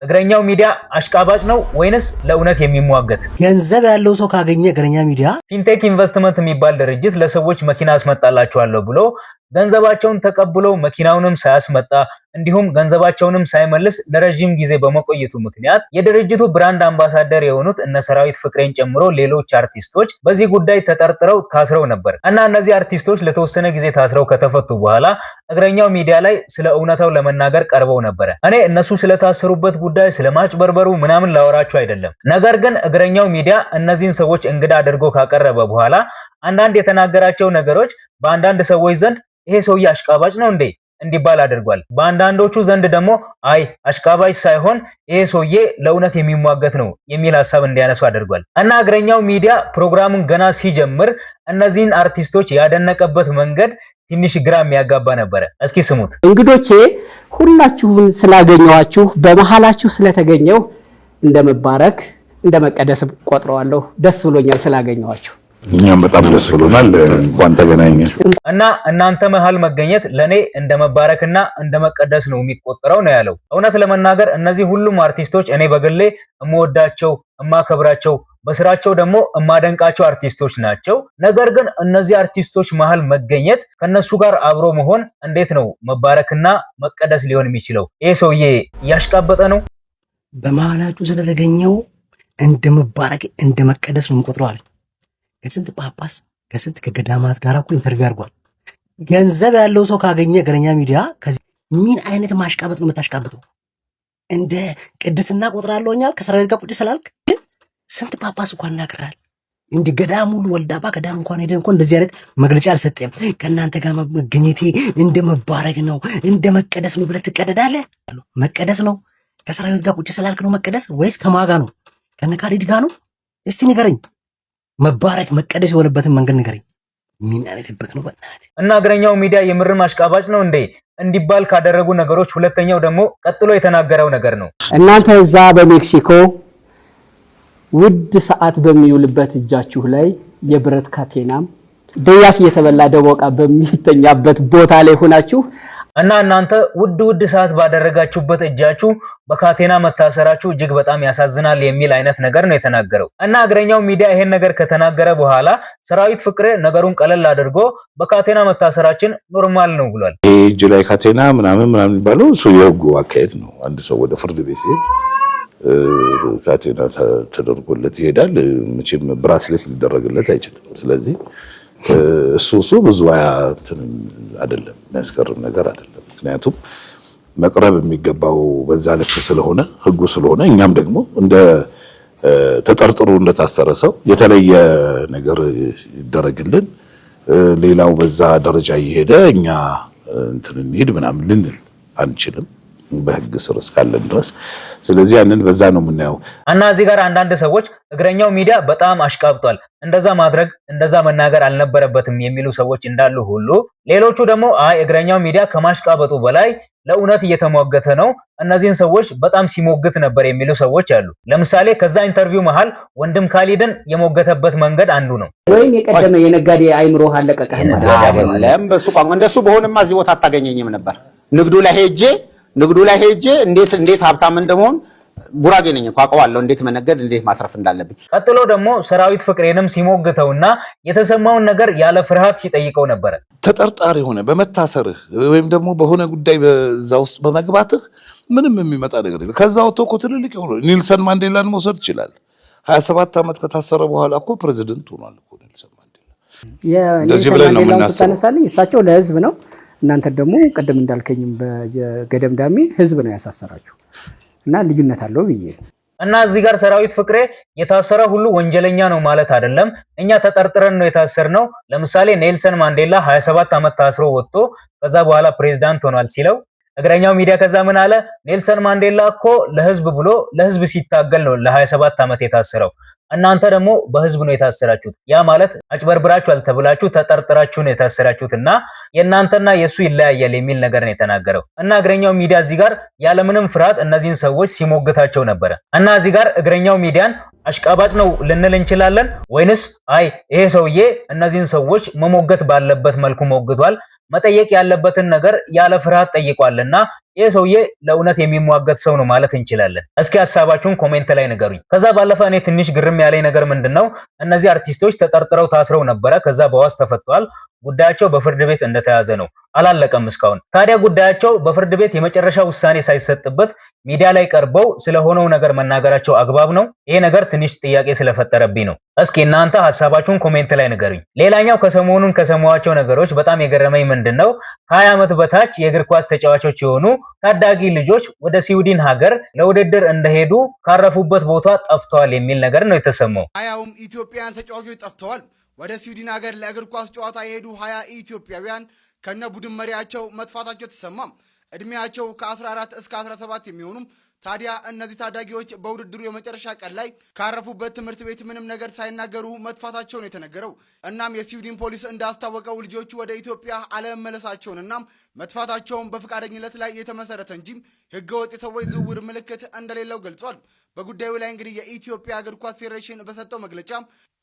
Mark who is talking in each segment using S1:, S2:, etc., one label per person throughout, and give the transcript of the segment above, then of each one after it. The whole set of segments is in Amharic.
S1: እግረኛው ሚዲያ አሽቃባጭ ነው ወይንስ ለእውነት የሚሟገት?
S2: ገንዘብ ያለው ሰው ካገኘ እግረኛ ሚዲያ
S1: ፊንቴክ ኢንቨስትመንት የሚባል ድርጅት ለሰዎች መኪና አስመጣላችኋለሁ ብሎ ገንዘባቸውን ተቀብሎ መኪናውንም ሳያስመጣ እንዲሁም ገንዘባቸውንም ሳይመልስ ለረጅም ጊዜ በመቆየቱ ምክንያት የድርጅቱ brand ambassador የሆኑት እነ ሰራዊት ፍቅሬን ጨምሮ ሌሎች አርቲስቶች በዚህ ጉዳይ ተጠርጥረው ታስረው ነበር። እና እነዚህ አርቲስቶች ለተወሰነ ጊዜ ታስረው ከተፈቱ በኋላ እግረኛው ሚዲያ ላይ ስለ እውነታው ለመናገር ቀርበው ነበረ። እኔ እነሱ ስለታሰሩበት ጉዳይ ስለማጭበርበሩ ምናምን ላወራችሁ አይደለም። ነገር ግን እግረኛው ሚዲያ እነዚህን ሰዎች እንግዳ አድርጎ ካቀረበ በኋላ አንዳንድ የተናገራቸው ነገሮች በአንዳንድ ሰዎች ዘንድ ይሄ ሰውዬ አሽቃባጭ ነው እንዴ እንዲባል አድርጓል። በአንዳንዶቹ ዘንድ ደግሞ አይ አሽቃባጭ ሳይሆን ይሄ ሰውዬ ለእውነት የሚሟገት ነው የሚል ሀሳብ እንዲያነሱ አድርጓል። እና እግረኛው ሚዲያ ፕሮግራሙን ገና ሲጀምር እነዚህን አርቲስቶች ያደነቀበት መንገድ ትንሽ ግራ የሚያጋባ ነበረ። እስኪ ስሙት።
S3: እንግዶቼ ሁላችሁን ስላገኘኋችሁ በመሃላችሁ ስለተገኘው እንደ መባረክ እንደ መቀደስ ቆጥረዋለሁ። ደስ ብሎኛል ስላገኘኋችሁ።
S4: እኛም በጣም ደስ ብሎናል። እንኳን ተገናኘን።
S1: እና እናንተ መሃል መገኘት ለኔ እንደ መባረክና እንደ መቀደስ ነው የሚቆጠረው ነው ያለው። እውነት ለመናገር እነዚህ ሁሉም አርቲስቶች እኔ በግሌ እምወዳቸው እማከብራቸው በስራቸው ደግሞ እማደንቃቸው አርቲስቶች ናቸው። ነገር ግን እነዚህ አርቲስቶች መሃል መገኘት ከነሱ ጋር አብሮ መሆን እንዴት ነው መባረክና መቀደስ ሊሆን የሚችለው? ይሄ ሰውዬ እያሽቃበጠ ነው።
S2: በመሃላችሁ ስለተገኘው እንደ መባረክ እንደ መቀደስ ነው የምቆጥረው አለ። ከስንት ጳጳስ ከስንት ከገዳማት ጋር እኮ interview አድርጓል። ገንዘብ ያለው ሰው ካገኘ እግረኛ ሚዲያ ምን አይነት ማሽቃበጥ ነው የምታሽቃብጠው? እንደ ቅድስና ቆጥራለሁ እኛ ከሰራዊት ጋር ቁጭ ስላልክ ስንት ጳጳስ እንኳን እናግራል። እንዲህ ገዳም ሁሉ ወልዳባ ገዳም እንኳን ሄደን እንኳን እንደዚህ አይነት መግለጫ አልሰጠም። ከእናንተ ጋር መገኘቴ እንደ መባረክ ነው እንደ መቀደስ ነው ብለህ ትቀደዳለህ። መቀደስ ነው ከሰራዊት ጋር ቁጭ ስላልክ ነው መቀደስ ወይስ ከማጋ ነው ከነካሪድ ጋር ነው? እስቲ ንገረኝ። መባረክ መቀደስ የሆነበትን መንገድ ንገረኝ። ምን አይነትበት ነው በእናትህ?
S1: እና እግረኛው ሚዲያ የምርም አሽቃባጭ ነው እንዴ እንዲባል ካደረጉ ነገሮች ሁለተኛው ደግሞ ቀጥሎ የተናገረው ነገር ነው።
S3: እናንተ እዛ በሜክሲኮ ውድ ሰዓት በሚውልበት እጃችሁ ላይ የብረት ካቴናም ደያስ እየተበላ ደቦቃ በሚተኛበት ቦታ ላይ ሆናችሁ
S1: እና እናንተ ውድ ውድ ሰዓት ባደረጋችሁበት እጃችሁ በካቴና መታሰራችሁ እጅግ በጣም ያሳዝናል የሚል አይነት ነገር ነው የተናገረው። እና እግረኛው ሚዲያ ይሄን ነገር ከተናገረ በኋላ ሰራዊት ፍቅሬ ነገሩን ቀለል አድርጎ በካቴና መታሰራችን normal ነው ብሏል።
S4: ይሄ እጅ ላይ ካቴና ምናምን ምናምን የሚባለው እሱ የህጉ አካሄድ ነው። አንድ ሰው ወደ ፍርድ ቤት ሲሄድ ካቴና ተደርጎለት ይሄዳል። መቼም bracelet ሊደረግለት አይችልም። ስለዚህ እሱ እሱ ብዙ እንትን አይደለም፣ የሚያስገርም ነገር አይደለም። ምክንያቱም መቅረብ የሚገባው በዛ ልክ ስለሆነ ህጉ ስለሆነ እኛም ደግሞ እንደ ተጠርጥሮ እንደታሰረ ሰው የተለየ ነገር ይደረግልን፣ ሌላው በዛ ደረጃ እየሄደ እኛ እንትን እንሂድ ምናምን ልንል አንችልም በህግ ስር እስካለን ድረስ። ስለዚህ ያንን በዛ ነው የምናየው።
S1: እና እዚህ ጋር አንዳንድ ሰዎች እግረኛው ሚዲያ በጣም አሽቃብጧል፣ እንደዛ ማድረግ እንደዛ መናገር አልነበረበትም የሚሉ ሰዎች እንዳሉ ሁሉ ሌሎቹ ደግሞ አይ እግረኛው ሚዲያ ከማሽቃበጡ በላይ ለእውነት እየተሟገተ ነው፣ እነዚህን ሰዎች በጣም ሲሞግት ነበር የሚሉ ሰዎች አሉ። ለምሳሌ ከዛ interview መሃል ወንድም ካሊድን የሞገተበት መንገድ አንዱ ነው።
S3: ወይም የቀደመ የነጋዴ አይምሮ አለቀቀህ ማለት
S5: አይደለም። በሱ ቋንቋ እንደሱ በሆንማ እዚህ ቦታ አታገኘኝም ነበር። ንግዱ ላይ ሄጄ እንዴት እንዴት ሀብታም እንደመሆን፣ ጉራጌ ነኝ እኮ አውቀዋለሁ፣ እንዴት መነገድ እንዴት ማትረፍ እንዳለብኝ።
S1: ቀጥሎ ደግሞ ሰራዊት ፍቅሬንም ሲሞግተውና የተሰማውን ነገር ያለ ፍርሃት ሲጠይቀው ነበረ።
S4: ተጠርጣሪ ሆነ በመታሰርህ ወይም ደግሞ በሆነ ጉዳይ በዛ ውስጥ በመግባትህ ምንም የሚመጣ ነገር የለም። ከዛ ወጥቶ እኮ ትልልቅ የሆኑ ኔልሰን ማንዴላን መውሰድ ይችላል። 27 ዓመት ከታሰረ በኋላ እኮ ፕሬዚደንት ሆኗል እኮ ኔልሰን ማንዴላ። እንደዚህ ብለን ነው
S3: ማንዴላውን
S4: የምናስበው።
S3: ስታነሳልኝ እሳቸው ለህዝብ ነው። እናንተ ደግሞ ቅድም እንዳልከኝም በገደምዳሜ ህዝብ ነው ያሳሰራችሁ እና ልዩነት አለው ብዬ ነው።
S1: እና እዚህ ጋር ሰራዊት ፍቅሬ የታሰረ ሁሉ ወንጀለኛ ነው ማለት አይደለም። እኛ ተጠርጥረን ነው የታሰርነው። ለምሳሌ ኔልሰን ማንዴላ 27 ዓመት ታስሮ ወጥቶ ከዛ በኋላ ፕሬዝዳንት ሆኗል ሲለው እግረኛው ሚዲያ ከዛ ምን አለ? ኔልሰን ማንዴላ እኮ ለህዝብ ብሎ ለህዝብ ሲታገል ነው ለ27 ዓመት የታሰረው። እናንተ ደግሞ በህዝብ ነው የታሰራችሁት። ያ ማለት አጭበርብራችኋል ተብላችሁ ተጠርጥራችሁ ነው የታሰራችሁት እና የእናንተና የእሱ ይለያያል የሚል ነገር ነው የተናገረው። እና እግረኛው ሚዲያ እዚህ ጋር ያለምንም ፍርሃት እነዚህን ሰዎች ሲሞግታቸው ነበረ። እና እዚህ ጋር እግረኛው ሚዲያን አሽቃባጭ ነው ልንል እንችላለን ወይንስ አይ ይሄ ሰውዬ እነዚህን ሰዎች መሞገት ባለበት መልኩ ሞግቷል፣ መጠየቅ ያለበትን ነገር ያለ ፍርሃት ጠይቋልና ይህ ሰውዬ ለእውነት የሚሟገት ሰው ነው ማለት እንችላለን። እስኪ ሀሳባችሁን comment ላይ ንገሩኝ። ከዛ ባለፈ እኔ ትንሽ ግርም ያለኝ ነገር ምንድነው፣ እነዚህ አርቲስቶች ተጠርጥረው ታስረው ነበረ። ከዛ በዋስ ተፈተዋል። ጉዳያቸው በፍርድ ቤት እንደተያዘ ነው፣ አላለቀም እስካሁን። ታዲያ ጉዳያቸው በፍርድ ቤት የመጨረሻ ውሳኔ ሳይሰጥበት ሚዲያ ላይ ቀርበው ስለሆነው ነገር መናገራቸው አግባብ ነው? ይሄ ነገር ትንሽ ጥያቄ ስለፈጠረብኝ ነው። እስኪ እናንተ ሀሳባችሁን comment ላይ ንገሩኝ። ሌላኛው ከሰሞኑን ከሰማኋቸው ነገሮች በጣም የገረመኝ ምንድነው፣ ከ20 ዓመት በታች የእግር ኳስ ተጫዋቾች የሆኑ ታዳጊ ልጆች ወደ ስዊድን ሀገር ለውድድር እንደሄዱ ካረፉበት ቦታ ጠፍተዋል የሚል ነገር ነው የተሰማው።
S6: 20ውም ኢትዮጵያውያን ተጫዋቾች ጠፍተዋል። ወደ ስዊድን ሀገር ለእግር ኳስ ጨዋታ የሄዱ 20 ኢትዮጵያውያን ከነ ቡድን መሪያቸው መጥፋታቸው ተሰማም። እድሜያቸው ከ14 እስከ 17 የሚሆኑም፣ ታዲያ እነዚህ ታዳጊዎች በውድድሩ የመጨረሻ ቀን ላይ ካረፉበት ትምህርት ቤት ምንም ነገር ሳይናገሩ መጥፋታቸው ነው የተነገረው። እናም የስዊድን ፖሊስ እንዳስታወቀው ልጆቹ ወደ ኢትዮጵያ አለመመለሳቸውንና መጥፋታቸውን በፈቃደኝነት ላይ የተመሰረተ እንጂ ህገወጥ የሰዎች ዝውውር ምልክት እንደሌለው ገልጿል። በጉዳዩ ላይ እንግዲህ የኢትዮጵያ እግር ኳስ ፌዴሬሽን በሰጠው መግለጫ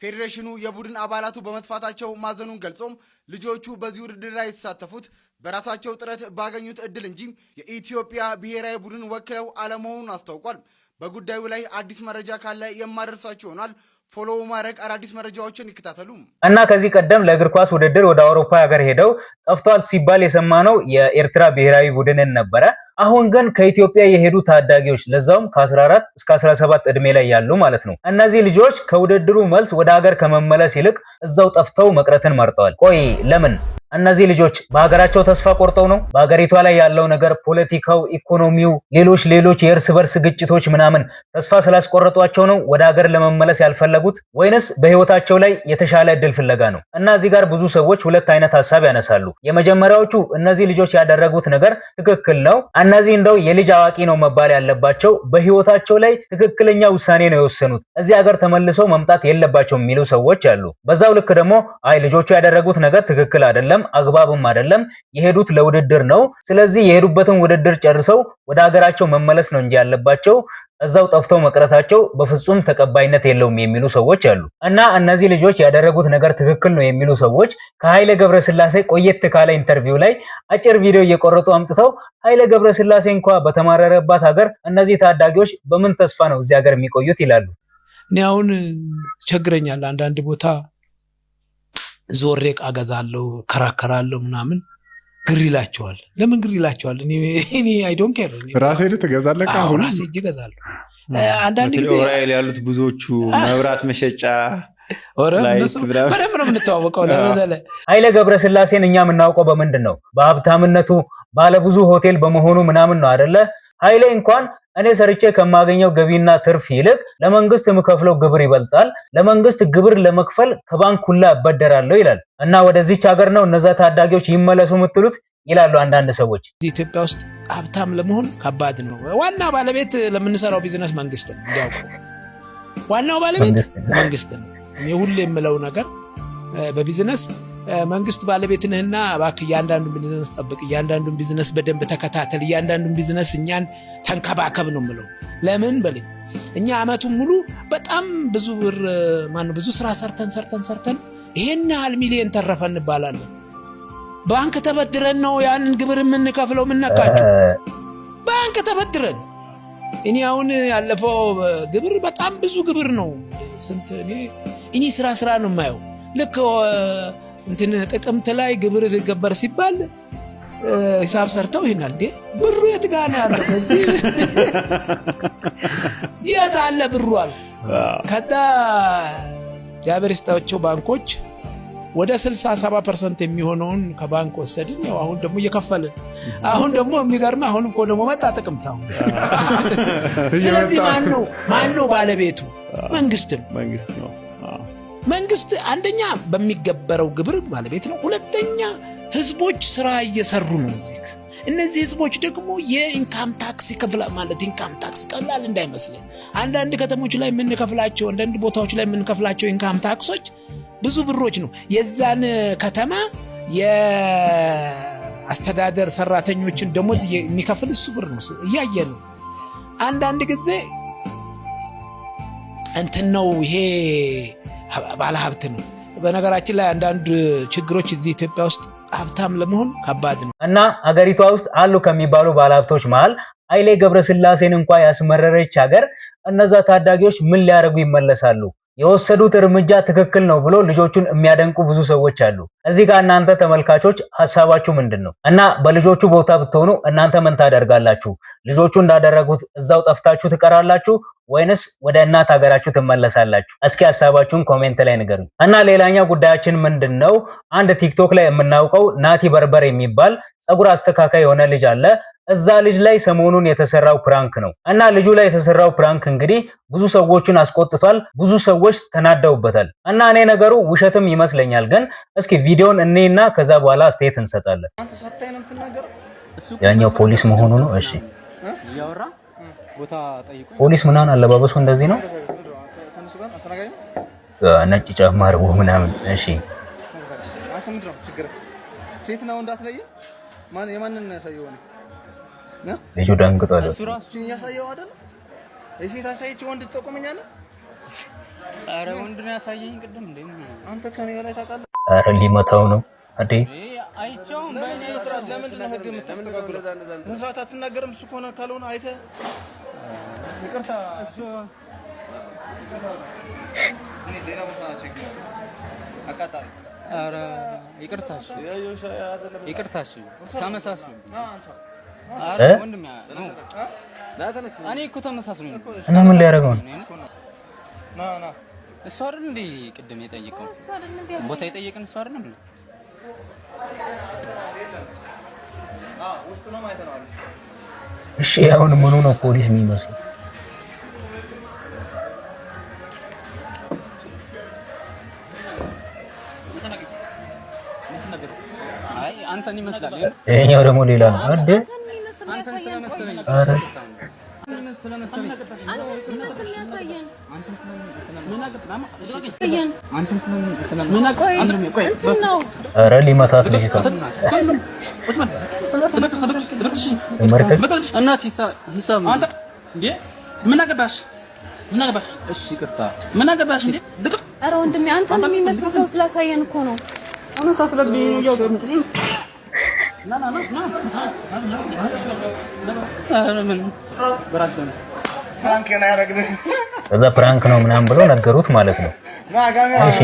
S6: ፌዴሬሽኑ የቡድን አባላቱ በመጥፋታቸው ማዘኑን ገልጾም ልጆቹ በዚህ ውድድር ላይ የተሳተፉት በራሳቸው ጥረት ባገኙት እድል እንጂ የኢትዮጵያ ብሔራዊ ቡድን ወክለው አለመሆኑን አስታውቋል። በጉዳዩ ላይ አዲስ መረጃ ካለ የማደርሳችሁ ይሆናል። Follow ማድረግ አዳዲስ መረጃዎችን ይከታተሉ።
S1: እና ከዚህ ቀደም ለእግር ኳስ ውድድር ወደ አውሮፓ ሀገር ሄደው ጠፍቷል ሲባል የሰማነው የኤርትራ ብሔራዊ ቡድንን ነበረ። አሁን ግን ከኢትዮጵያ የሄዱ ታዳጊዎች፣ ለዛውም ከ14 እስከ 17 እድሜ ላይ ያሉ ማለት ነው። እነዚህ ልጆች ከውድድሩ መልስ ወደ ሀገር ከመመለስ ይልቅ እዛው ጠፍተው መቅረትን መርጠዋል። ቆይ ለምን? እነዚህ ልጆች በሀገራቸው ተስፋ ቆርጠው ነው? በሀገሪቷ ላይ ያለው ነገር፣ ፖለቲካው፣ ኢኮኖሚው፣ ሌሎች ሌሎች የእርስ በርስ ግጭቶች ምናምን ተስፋ ስላስቆረጧቸው ነው ወደ ሀገር ለመመለስ ያልፈለጉት ወይንስ በህይወታቸው ላይ የተሻለ እድል ፍለጋ ነው? እና እዚህ ጋር ብዙ ሰዎች ሁለት አይነት ሀሳብ ያነሳሉ። የመጀመሪያዎቹ እነዚህ ልጆች ያደረጉት ነገር ትክክል ነው፣ እነዚህ እንደው የልጅ አዋቂ ነው መባል ያለባቸው፣ በህይወታቸው ላይ ትክክለኛ ውሳኔ ነው የወሰኑት፣ እዚህ ሀገር ተመልሰው መምጣት የለባቸውም የሚሉ ሰዎች አሉ። በዛው ልክ ደግሞ አይ፣ ልጆቹ ያደረጉት ነገር ትክክል አይደለም፣ አግባብም አይደለም፣ የሄዱት ለውድድር ነው። ስለዚህ የሄዱበትን ውድድር ጨርሰው ወደ ሀገራቸው መመለስ ነው እንጂ ያለባቸው እዛው ጠፍተው መቅረታቸው በፍጹም ተቀባይነት የለውም የሚሉ ሰዎች አሉ። እና እነዚህ ልጆች ያደረጉት ነገር ትክክል ነው የሚሉ ሰዎች ከኃይሌ ገብረስላሴ ቆየት ካለ interview ላይ አጭር ቪዲዮ እየቆረጡ አምጥተው ኃይሌ ገብረስላሴ እንኳ በተማረረባት ሀገር እነዚህ ታዳጊዎች በምን ተስፋ ነው እዚህ ሀገር የሚቆዩት ይላሉ።
S7: እኔ አሁን ቸግረኛል። አንዳንድ ቦታ ዞሬ ዕቃ እገዛለሁ፣ እከራከራለሁ ምናምን፣ ግር ይላቸዋል። ለምን ግር ይላቸዋል? እኔ I don't care።
S8: ራስህ ሄደህ ትገዛለህ? አሁን
S7: ራሴ እጅ እገዛለሁ። አንዳንድ ጊዜ
S9: ዑራኤል ያሉት ብዙዎቹ መብራት መሸጫ
S7: በደንብ ነው የምንተዋወቀው።
S1: ኃይሌ ገብረስላሴን እኛ የምናውቀው በምንድን ነው? በሀብታምነቱ፣ ባለብዙ ሆቴል በመሆኑ ምናምን ነው አይደለ? ኃይሌ እንኳን እኔ ሰርቼ ከማገኘው ገቢና ትርፍ ይልቅ ለመንግስት የምከፍለው ግብር ይበልጣል፣ ለመንግስት ግብር ለመክፈል ከባንክ ሁላ እበደራለሁ ይላል። እና ወደዚች ሀገር ነው እነዛ ታዳጊዎች ይመለሱ የምትሉት ይላሉ አንዳንድ ሰዎች።
S7: ኢትዮጵያ ውስጥ ሀብታም ለመሆን ከባድ ነው። ዋና ባለቤት ለምንሰራው ቢዝነስ መንግስት ነው። እንዲያውቁ ዋናው ባለቤት መንግስት ነው። እኔ ሁሌ የምለው ነገር በቢዝነስ መንግስት ባለቤት ነህና እባክህ እያንዳንዱን ቢዝነስ ጠብቅ፣ እያንዳንዱን ቢዝነስ በደንብ ተከታተል፣ እያንዳንዱን ቢዝነስ እኛን ተንከባከብ ነው የምለው። ለምን በለኝ፣ እኛ አመቱን ሙሉ በጣም ብዙ ብር፣ ማነው፣ ብዙ ስራ ሰርተን ሰርተን ሰርተን ይሄን ያህል ሚሊየን ተረፈ እንባላለን። ባንክ ተበድረን ነው ያንን ግብር የምንከፍለው። የምነካቸው ባንክ ተበድረን። እኔ አሁን ያለፈው ግብር በጣም ብዙ ግብር ነው። ስንት እኔ ስራ ስራ ነው የማየው። ልክ እንትን ጥቅምት ላይ ግብር ይገበር ሲባል ሂሳብ ሰርተው ይሆናል፣ እንዴ ብሩ የት ጋ ነው ያለው? የት አለ ብሩ አሉ። ከዛ እግዚአብሔር ይስጣቸው ባንኮች ወደ 67% የሚሆነውን ከባንክ ወሰድን። ያው አሁን ደግሞ እየከፈልን፣ አሁን ደግሞ የሚገርምህ አሁን እኮ ደግሞ መጣ ጥቅምት አሁን። ስለዚህ ማን ነው ባለቤቱ? መንግስት ነው።
S9: መንግስት ነው።
S7: መንግስት አንደኛ በሚገበረው ግብር ባለቤት ነው። ሁለተኛ ህዝቦች ስራ እየሰሩ ነው እዚህ። እነዚህ ህዝቦች ደግሞ የ income tax ይከፍላል። ማለት income tax ቀላል እንዳይመስልን። አንዳንድ ከተሞች ላይ የምንከፍላቸው፣ አንዳንድ ቦታዎች ላይ የምንከፍላቸው income tax ኦች ብዙ ብሮች ነው። የዛን ከተማ የአስተዳደር ሰራተኞችን ደሞዝ የሚከፍል እሱ ብር ነው። እያየ ነው። አንዳንድ ጊዜ እንትን ነው፣ ይሄ ባለሀብት ነው። በነገራችን ላይ አንዳንድ ችግሮች እዚህ ኢትዮጵያ ውስጥ ሀብታም ለመሆን ከባድ ነው።
S1: እና አገሪቷ ውስጥ አሉ ከሚባሉ ባለሀብቶች መሃል ኃይሌ ገብረስላሴን እንኳ ያስመረረች ሀገር እነዛ ታዳጊዎች ምን ሊያደርጉ ይመለሳሉ? የወሰዱት እርምጃ ትክክል ነው ብሎ ልጆቹን የሚያደንቁ ብዙ ሰዎች አሉ። እዚህ ጋር እናንተ ተመልካቾች ሀሳባችሁ ምንድን ነው? እና በልጆቹ ቦታ ብትሆኑ እናንተ ምን ታደርጋላችሁ? ልጆቹ እንዳደረጉት እዛው ጠፍታችሁ ትቀራላችሁ ወይንስ ወደ እናት ሀገራችሁ ትመለሳላችሁ? እስኪ ሀሳባችሁን comment ላይ ንገሩኝ። እና ሌላኛው ጉዳያችን ምንድን ነው? አንድ ቲክቶክ ላይ የምናውቀው ናቲ በርበር የሚባል ፀጉር አስተካካይ የሆነ ልጅ አለ። እዛ ልጅ ላይ ሰሞኑን የተሰራው prank ነው። እና ልጁ ላይ የተሰራው prank እንግዲህ ብዙ ሰዎችን አስቆጥቷል። ብዙ ሰዎች ተናደውበታል። እና እኔ ነገሩ ውሸትም ይመስለኛል። ግን እስኪ ቪዲዮን እኔና ከዛ በኋላ አስተያየት እንሰጣለን። ያኛው ፖሊስ መሆኑ ነው። እሺ ፖሊስ ምናምን አለባበሱ እንደዚህ ነው። ነጭ ጫማ አድርጎ ምናምን። እሺ
S6: ሴት ነው እንዳትለየ። የማንን ያሳየው ነው?
S1: ልጁ ደንግጧል።
S6: እያሳየው አይደል? የሴት አሳይቼ ወንድ ትጠቁመኛለህ?
S10: ኧረ ወንድ ነው ያሳየኝ ቅድም። እንዴ
S6: አንተ ከኔ በላይ ታውቃለህ።
S1: ኧረ ሊመታው ነው እንዴ?
S10: አይቼውም በእኔ
S6: ለምንድን ነው ህግ የምታስተጓጉለው? ስነ ስርዓት አትናገርም? እሱ ከሆነ ካልሆነ አይተህ ይቅርታ። እሱ ሌላ ቦታ ችግር አቃጣሪ።
S10: ኧረ ይቅርታሽ፣ ይቅርታሽ ተመሳስሎብኝ። እኔ እኮ ተመሳስሎኝ
S1: እና ምን ሊያደርገው ነው?
S10: እሱ አይደል እንዴ ቅድም የጠየቀው ቦታ የጠየቅን እሱ አይደለም እንዴ?
S1: እሺ አሁን ምኑ ነው ፖሊስ የሚመስለው?
S10: አንተን ይመስላል።
S1: ይሄኛው ደግሞ ሌላ ነው እንዴ? ኧረ ሊመታት ልጅቷ።
S10: ምን አገባሽ? ምን አገባሽ? እሺ ይቅርታ። ምን አገባሽ?
S11: ኧረ ወንድሜ አንተን የሚመስል ሰው ስላሳየን እኮ ነው።
S1: ከዛ prank ነው ምናምን ብሎ ነገሩት ማለት ነው። እሺ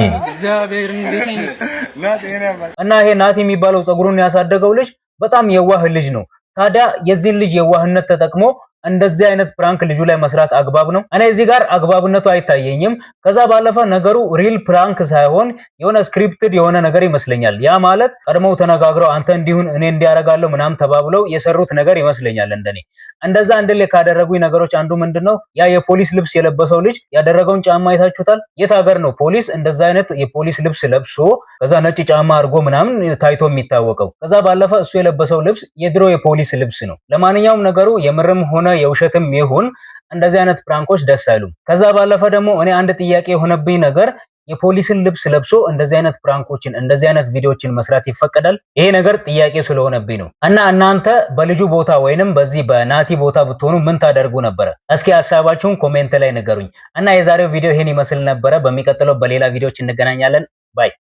S1: እና ይሄ ናቲ የሚባለው ፀጉሩን ያሳደገው ልጅ በጣም የዋህ ልጅ ነው። ታዲያ የዚህን ልጅ የዋህነት ተጠቅሞ እንደዚህ አይነት prank ልጁ ላይ መስራት አግባብ ነው? እኔ እዚህ ጋር አግባብነቱ አይታየኝም። ከዛ ባለፈ ነገሩ real prank ሳይሆን የሆነ scripted የሆነ ነገር ይመስለኛል። ያ ማለት ቀድመው ተነጋግረው አንተ እንዲሁን እኔ እንዲያረጋለሁ ምናምን ተባብለው የሰሩት ነገር ይመስለኛል። እንደኔ እንደዛ እንድል ካደረጉኝ ነገሮች አንዱ ምንድነው ያ የፖሊስ ልብስ የለበሰው ልጅ ያደረገውን ጫማ አይታችሁታል? የት ሀገር ነው ፖሊስ እንደዛ አይነት የፖሊስ ልብስ ለብሶ ከዛ ነጭ ጫማ አድርጎ ምናምን ታይቶ የሚታወቀው? ከዛ ባለፈ እሱ የለበሰው ልብስ የድሮ የፖሊስ ልብስ ነው። ለማንኛውም ነገሩ የምርም ሆነ የውሸትም ይሁን እንደዚህ አይነት prank ኦች ደስ አይሉም። ከዛ ባለፈ ደግሞ እኔ አንድ ጥያቄ የሆነብኝ ነገር የፖሊስን ልብስ ለብሶ እንደዚህ አይነት prank ኦችን እንደዚህ አይነት ቪዲዮዎችን መስራት ይፈቀዳል? ይሄ ነገር ጥያቄ ስለሆነብኝ ነው። እና እናንተ በልጁ ቦታ ወይንም በዚህ በናቲ ቦታ ብትሆኑ ምን ታደርጉ ነበረ? እስኪ ሀሳባችሁን comment ላይ ንገሩኝ። እና የዛሬው ቪዲዮ ይሄን ይመስል ነበረ። በሚቀጥለው በሌላ ቪዲዮዎች እንገናኛለን። bye።